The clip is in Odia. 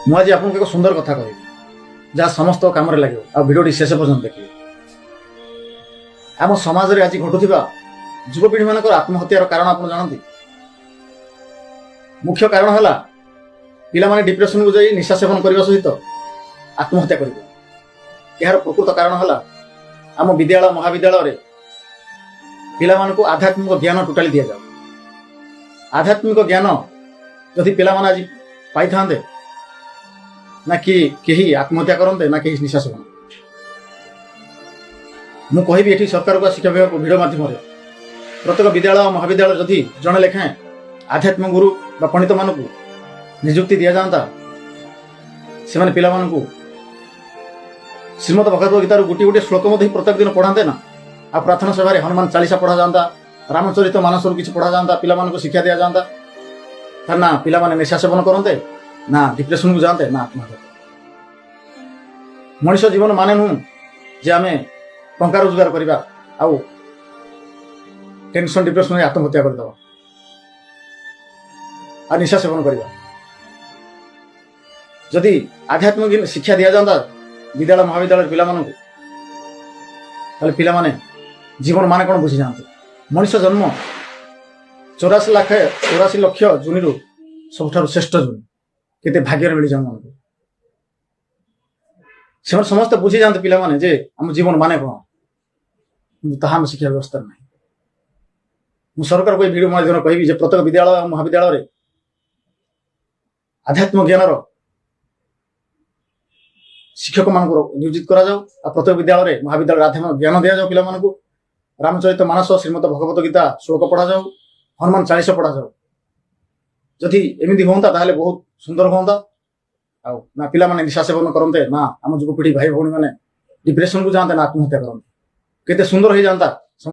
ମୁଁ ଆଜି ଆପଣଙ୍କୁ ଏକ ସୁନ୍ଦର କଥା କହିବି, ଯାହା ସମସ୍ତ କାମରେ ଲାଗିବ। ଆଉ ଭିଡ଼ିଓଟି ଶେଷ ପର୍ଯ୍ୟନ୍ତ ଦେଖିବେ। ଆମ ସମାଜରେ ଆଜି ଘଟୁଥିବା ଯୁବପିଢ଼ିମାନଙ୍କର ଆତ୍ମହତ୍ୟାର କାରଣ ଆପଣ ଜାଣନ୍ତି? ମୁଖ୍ୟ କାରଣ ହେଲା ପିଲାମାନେ ଡିପ୍ରେସନକୁ ଯାଇ ନିଶା ସେବନ କରିବା ସହିତ ଆତ୍ମହତ୍ୟା କରିବେ। ଏହାର ପ୍ରକୃତ କାରଣ ହେଲା ଆମ ବିଦ୍ୟାଳୟ ମହାବିଦ୍ୟାଳୟରେ ପିଲାମାନଙ୍କୁ ଆଧ୍ୟାତ୍ମିକ ଜ୍ଞାନ ଟୋଟାଲି ଦିଆଯାଉ। ଆଧ୍ୟାତ୍ମିକ ଜ୍ଞାନ ଯଦି ପିଲାମାନେ ଆଜି ପାଇଥାନ୍ତେ, ନା କି କେହି ଆତ୍ମହତ୍ୟା କରନ୍ତେ, ନା କେହି ନିଶା ସେବନ। ମୁଁ କହିବି ଏଠି ସରକାରକୁ, ଶିକ୍ଷା ବିଭାଗ ଭିଡ଼ିଓ ମାଧ୍ୟମରେ, ପ୍ରତ୍ୟେକ ବିଦ୍ୟାଳୟ ମହାବିଦ୍ୟାଳୟ ଯଦି ଜଣେ ଲେଖାଏଁ ଆଧ୍ୟାତ୍ମିକ ଗୁରୁ ବା ପଣ୍ଡିତମାନଙ୍କୁ ନିଯୁକ୍ତି ଦିଆଯାଆନ୍ତା, ସେମାନେ ପିଲାମାନଙ୍କୁ ଶ୍ରୀମଦ ଭଗବତ ଗୀତାରୁ ଗୋଟିଏ ଗୋଟିଏ ଶ୍ଲୋକ ମଧ୍ୟ ପ୍ରତ୍ୟେକ ଦିନ ପଢ଼ାନ୍ତେ ନା, ଆଉ ପ୍ରାର୍ଥନା ସଭାରେ ହନୁମାନ ଚାଳିଶା ପଢ଼ାଯାଆନ୍ତା, ରାମଚରିତ ମାନସରୁ କିଛି ପଢ଼ାଯାଆନ୍ତା, ପିଲାମାନଙ୍କୁ ଶିକ୍ଷା ଦିଆଯାଆନ୍ତା, ତାହେଲେ ନା ପିଲାମାନେ ନିଶା ସେବନ କରନ୍ତେ, ନା ଡିପ୍ରେସନକୁ ଯାଆନ୍ତେ, ନା ଆତ୍ମହତ୍ୟା। ମଣିଷ ଜୀବନ ମାନେ ନୁହଁ ଯେ ଆମେ ଟଙ୍କା ରୋଜଗାର କରିବା ଆଉ ଟେନସନ ଡିପ୍ରେସନରେ ଆତ୍ମହତ୍ୟା କରିଦେବା ଆଉ ନିଶା ସେବନ କରିବା। ଯଦି ଆଧ୍ୟାତ୍ମିକ ଶିକ୍ଷା ଦିଆଯାଆନ୍ତା ବିଦ୍ୟାଳୟ ମହାବିଦ୍ୟାଳୟରେ ପିଲାମାନଙ୍କୁ, ତାହେଲେ ପିଲାମାନେ ଜୀବନ ମାନେ କ'ଣ ବୁଝିଯାଆନ୍ତେ। ମଣିଷ ଜନ୍ମ 84 ଲାଖ 84 ଲକ୍ଷ ଜୁନିରୁ ସବୁଠାରୁ ଶ୍ରେଷ୍ଠ ଜୁନି। କେତେ ଭାଗ୍ୟରେ ମିଳିଛି ଆମମାନଙ୍କୁ। ସେମାନେ ସମସ୍ତେ ବୁଝିଯାଆନ୍ତି ପିଲାମାନେ ଯେ ଆମ ଜୀବନ ମାନେ କ'ଣ। କିନ୍ତୁ ତାହା ଆମ ଶିକ୍ଷା ବ୍ୟବସ୍ଥାରେ ନାହିଁ। ମୁଁ ସରକାରକୁ ଏଇ ଭିଡ଼ିଓ ମାଧ୍ୟମରେ କହିବି ଯେ ପ୍ରତ୍ୟେକ ବିଦ୍ୟାଳୟ ଆଉ ମହାବିଦ୍ୟାଳୟରେ ଆଧ୍ୟାତ୍ମିକ ଜ୍ଞାନର ଶିକ୍ଷକମାନଙ୍କୁ ନିୟୋଜିତ କରାଯାଉ ଆଉ ପ୍ରତ୍ୟେକ ବିଦ୍ୟାଳୟରେ ମହାବିଦ୍ୟାଳୟରେ ଆଧ୍ୟାତ୍ମିକ ଜ୍ଞାନ ଦିଆଯାଉ ପିଲାମାନଙ୍କୁ। ରାମଚରିତ ମାନସ, ଶ୍ରୀମଦ ଭଗବତ ଗୀତା ଶ୍ଲୋକ ପଢ଼ାଯାଉ, ହନୁମାନ ଚାଳିଶା ପଢ଼ାଯାଉ। ଯଦି ଏମିତି ହୁଅନ୍ତା, ତାହେଲେ ବହୁତ ସୁନ୍ଦର ହୁଅନ୍ତା। ଆଉ ନା ପିଲାମାନେ ନିଶା ସେବନ କରନ୍ତେ, ନା ଆମ ଯୁବପିଢ଼ି ଭାଇ ଭଉଣୀମାନେ ଡିପ୍ରେସନକୁ ଯାଆନ୍ତେ, ନା ଆତ୍ମହତ୍ୟା କରନ୍ତେ। କେତେ ସୁନ୍ଦର ହେଇଯାଆନ୍ତା।